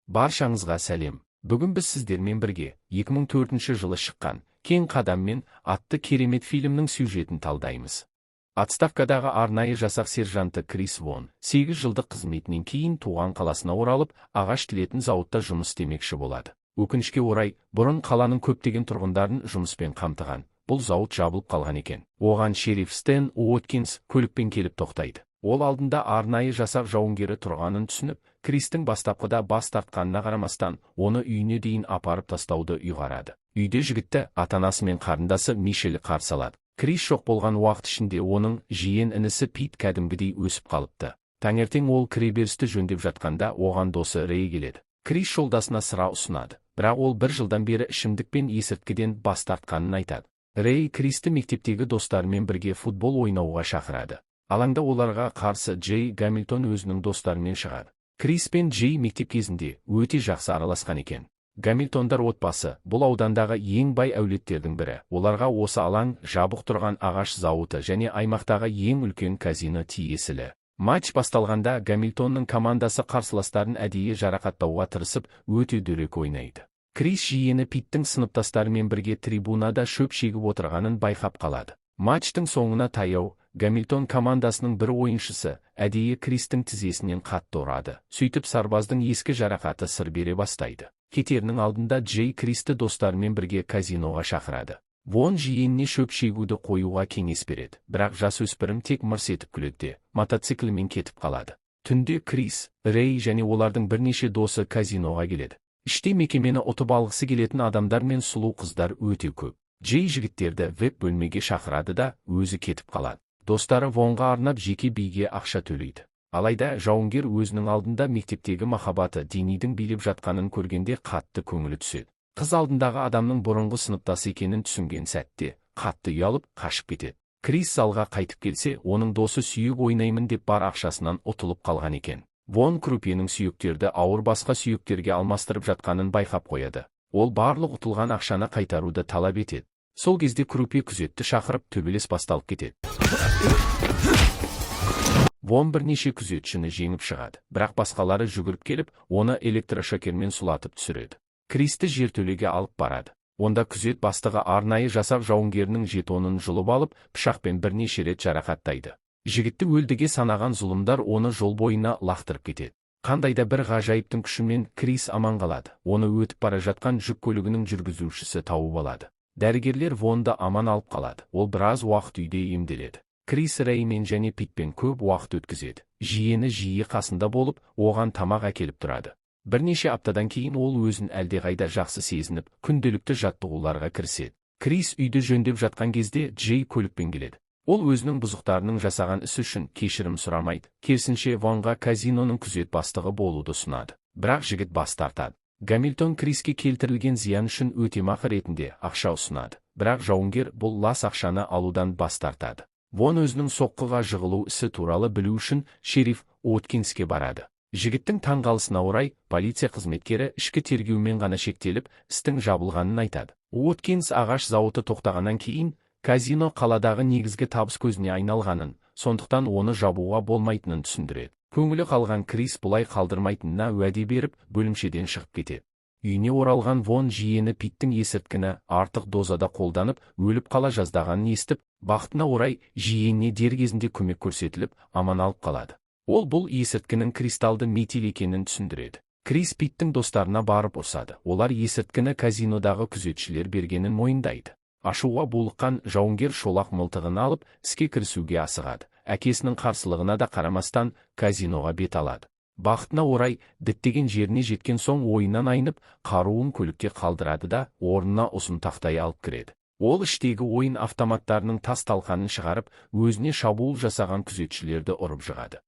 Баршаңызға сәлем! Бүгін біз сіздермен бірге 2004 жылы шыққан «Кең қадаммен» атты керемет фильмнің сюжетін талдаймыз. Отставкадағы арнайы жасақ сержанты Крис Вон 8 жылдық қызметінен кейін туған қаласына оралып, ағаш тілетін зауытта жұмыс істемекші болады. Өкінішке орай, бұрын қаланың көптеген тұрғындарын жұмыспен қамтыған бұл зауыт жабылып қалған екен. Оған шериф Стэн Уоткинс көлікпен келіп тоқтайды. Ол алдында арнайы жасақ жауынгері тұрғанын түсініп, Кристің бастапқыда бас тартқанына қарамастан, оны үйіне дейін апарып тастауды ұйғарады. Үйде жігітті ата-анасы мен қарындасы Мишель қарсы алады. Крис жоқ болған уақыт ішінде оның жиен інісі Пит кәдімгідей өсіп қалыпты. Таңертең ол кіреберісті жөндеп жатқанда, оған досы Рей келеді. Крис жолдасына сыра ұсынады, бірақ ол бір жылдан бері ішімдік пен есірткіден бас тартқанын айтады. Рей Кристі мектептегі достарымен бірге футбол ойнауға шақырады. Алаңда оларға қарсы Джей Гамильтон өзінің достарымен шығады. Крис пен Джей мектеп кезінде өте жақсы араласқан екен. Гамильтондар отбасы бұл аудандағы ең бай әулеттердің бірі. Оларға осы алаң, жабық тұрған ағаш зауыты және аймақтағы ең үлкен казино тиесілі. Матч басталғанда, Гамильтонның командасы қарсыластарын әдейі жарақаттауға тырысып, өте дөрекі ойнайды. Крис жиені Питтің сыныптастарымен бірге трибунада шөп шегіп отырғанын байқап қалады. Матчтың соңына таяу Гамильтон командасының бір ойыншысы әдейі Кристің тізесінен қатты ұрады. Сөйтіп, сарбаздың ескі жарақаты сыр бере бастайды. Кетерінің алдында Джей Кристі достарымен бірге казиноға шақырады. Вон жиеніне шөп шегуді қоюға кеңес береді, бірақ жасөспірім тек мырс етіп күледі де, мотоциклімен кетіп қалады. Түнде Крис, Рей және олардың бірнеше досы казиноға келеді. Іште мекемені ұтып алғысы келетін адамдар мен сұлу қыздар өте көп. Джей жігіттерді вип бөлмеге шақырады да, өзі кетіп қалады. Достары Вонға арнап жеке биге ақша төлейді. Алайда жауынгер өзінің алдында мектептегі махаббаты Денидің билеп жатқанын көргенде, қатты көңілі түседі. Қыз алдындағы адамның бұрынғы сыныптасы екенін түсінген сәтте қатты ұялып, қашып кетеді. Крис залға қайтып келсе, оның досы сүйек ойнаймын деп бар ақшасынан ұтылып қалған екен. Вон крупьенің сүйектерді ауыр басқа сүйектерге алмастырып жатқанын байқап қояды. Ол барлық ұтылған ақшаны қайтаруды талап етеді. Сол кезде крупье күзетті шақырып, төбелес басталып кетеді. Вон бірнеше күзетшіні жеңіп шығады, бірақ басқалары жүгіріп келіп, оны электрошокермен сұлатып түсіреді. Кристі жертөлеге алып барады. Онда күзет бастығы арнайы жасақ жауынгерінің жетонын жұлып алып, пышақпен бірнеше рет жарақаттайды. Жігітті өлдіге санаған зұлымдар оны жол бойына лақтырып кетеді. Қандай да бір ғажайыптың күшімен Крис аман қалады. Оны өтіп бара жатқан жүк көлігінің жүргізушісі тауып алады. Дәрігерлер Вонды аман алып қалады. Ол біраз уақыт үйде емделеді. Крис Реймен және Питпен көп уақыт өткізеді. Жиені жиі қасында болып, оған тамақ әкеліп тұрады. Бірнеше аптадан кейін ол өзін әлдеқайда жақсы сезініп, күнделікті жаттығуларға кіріседі. Крис үйді жөндеп жатқан кезде Джей көлікпен келеді. Ол өзінің бұзықтарының жасаған ісі үшін кешірім сұрамайды. Керісінше, Вонға казиноның күзет бастығы болуды ұсынады. Бірақ жігіт бас тартады. Гамильтон Криске келтірілген зиян үшін өтемақы ретінде ақша ұсынады. Бірақ жауынгер бұл лас ақшаны алудан бас тартады. Вон өзінің соққыға жығылу ісі туралы білу үшін шериф Уоткинске барады. Жігіттің таңғалысына орай, полиция қызметкері ішкі тергеумен ғана шектеліп, істің жабылғанын айтады. Уоткинс ағаш зауыты тоқтағаннан кейін казино қаладағы негізгі табыс көзіне айналғанын, сондықтан оны жабуға болмайтынын түсіндіреді. Көңілі қалған Крис бұлай қалдырмайтынына уәде беріп, бөлімшеден шығып кетеді. Үйіне оралған Вон жиені Питтің есірткіні артық дозада қолданып, өліп қала жаздағанын естіп, бақытына орай, жиеніне дер кезінде көмек көрсетіліп, аман алып қалады. Ол бұл есірткінің кристалды метил екенін түсіндіреді. Крис Питтің достарына барып ұрсады. Олар есірткіні казинодағы күзетшілер бергенін мойындайды. Ашуға булыққан жауынгер шолақ мылтығын алып, іске кірісуге асығады. Әкесінің қарсылығына да қарамастан, казиноға бет алады. Бақытына орай, діттеген жеріне жеткен соң ойынан айнып, қаруын көлікте қалдырады да, орнына ұзын тақтай алып кіреді. Ол іштегі ойын автоматтарының тас талқанын шығарып, өзіне шабуыл жасаған күзетшілерді ұрып жығады.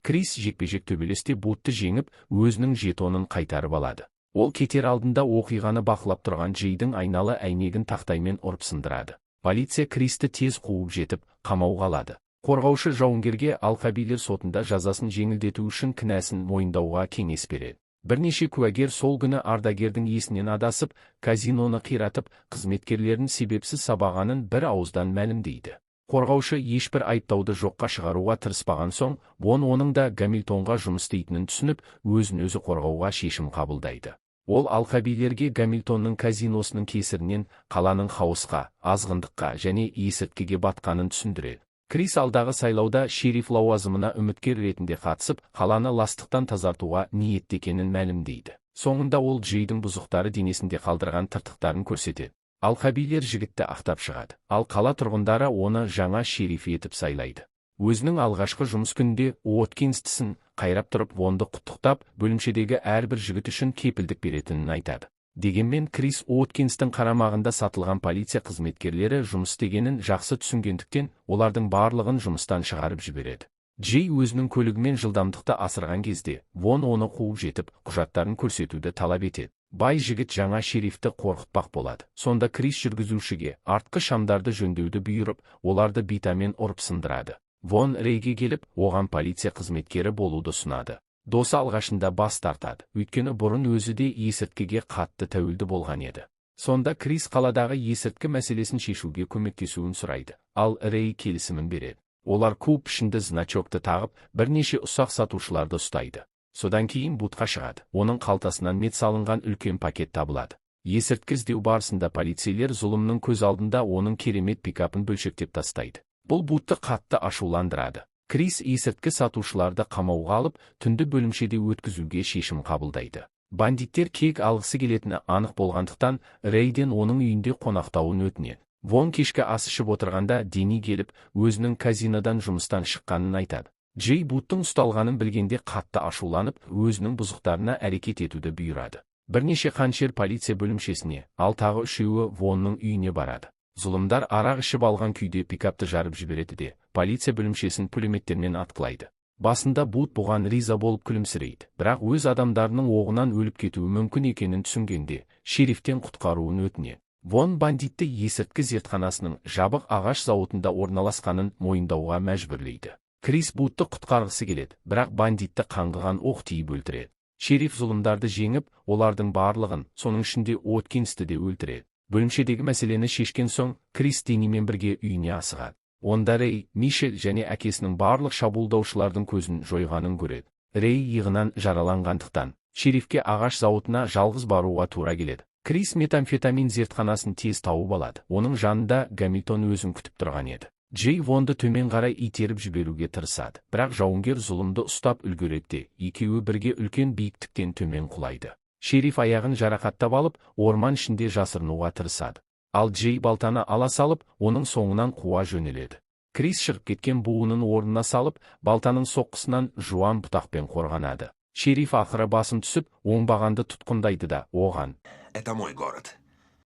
Крис жекпе-жек төбелесте Бутты жеңіп, өзінің жетонын қайтарып алады. Ол кетер алдында оқиғаны бақылап тұрған Джейдің айналы әйнегін тақтаймен ұрып сындырады. Полиция Кристі тез қуып жетіп, қамауға алады. Қорғаушы жауынгерге алқабилер сотында жазасын жеңілдету үшін кінәсін мойындауға кеңес береді. Бірнеше куәгер сол күні ардагердің есінен адасып, казиноны қиратып, қызметкерлерін себепсіз сабағанын бір ауыздан мәлімдейді. Қорғаушы ешбір айыптауды жоққа шығаруға тырыспаған соң, Вон оның да Гамильтонға жұмыс істейтінін түсініп, өзін өзі қорғауға шешім қабылдайды. Ол алқабилерге Гамильтонның казиносының кесірінен қаланың хаосқа, азғындыққа және есірткіге батқанын түсіндіреді. Крис алдағы сайлауда шериф лауазымына үміткер ретінде қатысып, қаланы ластықтан тазартуға ниетті екенін мәлімдейді. Соңында ол Джейдің бұзықтары денесінде қалдырған тыртықтарын көрсетеді. Алқабилер жігітті ақтап шығады, ал қала тұрғындары оны жаңа шериф етіп сайлайды. Өзінің алғашқы жұмыс күнінде Уоткинс тісін қайрап тұрып Вонды құттықтап, бөлімшедегі әрбір жігіт үшін кепілдік беретінін айтады. Дегенмен Крис Уоткинстің қарамағында сатылған полиция қызметкерлері жұмыс істегенін жақсы түсінгендіктен, олардың барлығын жұмыстан шығарып жібереді. Джей өзінің көлігімен жылдамдықты асырған кезде, Вон оны қуып жетіп, құжаттарын көрсетуді талап етеді. Бай жігіт жаңа шерифті қорқытпақ болады. Сонда Крис жүргізушіге артқы шамдарды жөндеуді бұйырып, оларды битамен ұрып сындырады. Вон Рейге келіп, оған полиция қызметкері болуды ұсынады. Досы алғашында бас тартады, өйткені бұрын өзі де есірткіге қатты тәуелді болған еді. Сонда Крис қаладағы есірткі мәселесін шешуге көмектесуін сұрайды, ал Рей келісімін береді. Олар куб пішінді значокты тағып, бірнеше ұсақ сатушыларды ұстайды. Содан кейін Бутқа шығады. Оның қалтасынан мет салынған үлкен пакет табылады. Есірткі іздеу барысында полицейлер зұлымның көз алдында оның керемет пикапын бөлшектеп тастайды. Бұл Бутты қатты ашуландырады. Крис есірткі сатушыларды қамауға алып, түнді бөлімшеде өткізуге шешім қабылдайды. Бандиттер кек алғысы келетіні анық болғандықтан, Рейден оның үйінде қонақтауын өтінеді. Вон кешкі ас ішіп отырғанда Дени келіп, өзінің казинодан жұмыстан шыққанын айтады. Джей Буттың ұсталғанын білгенде қатты ашуланып, өзінің бұзықтарына әрекет етуді бұйырады. Бірнеше қаншер полиция бөлімшесіне, ал тағы үшеуі Вонның үйіне барады. Зұлымдар арақ ішіп алған күйде пикапты жарып жібереді де, полиция бөлімшесін пулеметтермен атқылайды. Басында Бут бұған риза болып күлімсірейді, бірақ өз адамдарының оғынан өліп кетуі мүмкін екенін түсінгенде, шерифтен құтқаруын өтінеді. Вон бандитті есірткі зертханасының жабық ағаш зауытында орналасқанын мойындауға мәжбүрлейді. Крис Бутты құтқарғысы келеді, бірақ бандитті қаңғыған оқ тиіп өлтіреді. Шериф зұлымдарды жеңіп, олардың барлығын, соның ішінде Уоткинсті де өлтіреді. Бөлімшедегі мәселені шешкен соң, Крис Денимен бірге үйіне асығады. Онда Рей, Мишель және әкесінің барлық шабуылдаушылардың көзін жойғанын көреді. Рей иығынан жараланғандықтан, шерифке ағаш зауытына жалғыз баруға тура келеді. Крис метамфетамин зертханасын тез тауып алады. Оның жанында Гамильтон өзін күтіп тұрған еді. Джей Вонды төмен қарай итеріп жіберуге тырысады, бірақ жауынгер зұлымды ұстап үлгереді де, екеуі бірге үлкен биіктіктен төмен құлайды. Шериф аяғын жарақаттап алып, орман ішінде жасырынуға тырысады. Ал Джей балтаны ала салып, оның соңынан қуа жөнеледі. Крис шығып кеткен буынын орнына салып, балтаның соққысынан жуан бұтақпен қорғанады. Шериф ақыры басым түсіп, оңбағанды тұтқындайды да, оған: Это мой город.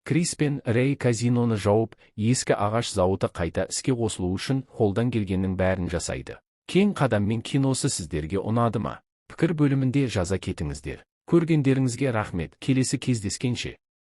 Крис пен Рей казиноны жауып, ескі ағаш зауыты қайта іске қосылу үшін қолдан келгеннің бәрін жасайды. Кең қадаммен киносы сіздерге ұнады ма? Пікір бөлімінде жаза кетіңіздер. Көргендеріңізге рахмет. Келесі кездескенше.